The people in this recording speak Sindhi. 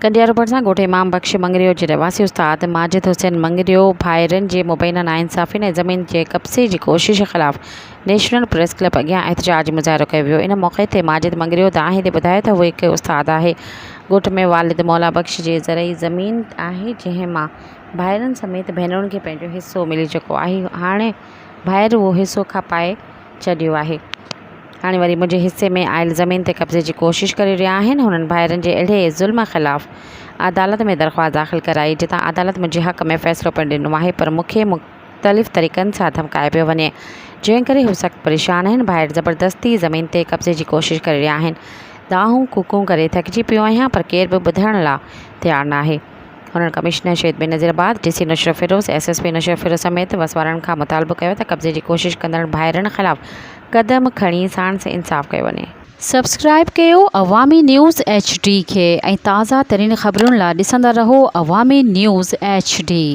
ڪنڊيارو ڀرسان ڳوٺ امام بخش مڱريو جي رهواسي استاد ماجد حسين مڱريو ڀائرن جي مبينا ناانصافين ۽ زمين جي قبضي جي ڪوشش خلاف نيشنل پريس ڪلب اڳيان احتجاجي مظاهرو ڪيو ويو. ان موقعي تي ماجد مڱريو دانهيندي ٻڌايو ته هو هڪ استاد آهي، ڳوٺ ۾ والد مولا بخش جي زرعي زمين آهي جنهن مان ڀائرن سميت ڀينرن کي پنهنجو حصو ملي چڪو آهي هاڻي ڀائر اهو حصو کپائي ڇڏيو آهي. هاڻي وري منهنجي حصي ۾ آيل زمين تي قبضي جي ڪوشش ڪري رهيا آهن. هنن ڀائرن جي اهڙي ظلم خلاف عدالت ۾ درخواست داخل ڪرائي جتان عدالت منهنجي حق ۾ فيصلو پڻ ڏنو آهي پر مون کي مختلف طريقن سان ڌمڪايو پيو وڃي جنهن ڪري هو سخت پريشان آهن. ڀائر زبردستي زمين تي قبضي جي ڪوشش ڪري رهيا آهن. دانهون ڪوڪون ڪري ٿڪجي پيو آهيان پر ڪير به ٻڌڻ لا تيار ناهي. هنن ڪمشنر شهيد Benazirabad, D C Naushahro Feroze, S S P Naushahro Feroze سميت وس وارن کان مطالبو ڪيو ته قبضي جي ڪوشش ڪندڙ ڀائرن خلاف قدم کڻي ساڻس انصاف ڪيو وڃي. سبسڪرائيب ڪيو عوامي نيوز ايڇ ڊي کي ۽ تازه ترين خبرن لا ڏسندا رهو عوامي نيوز ايڇ ڊي.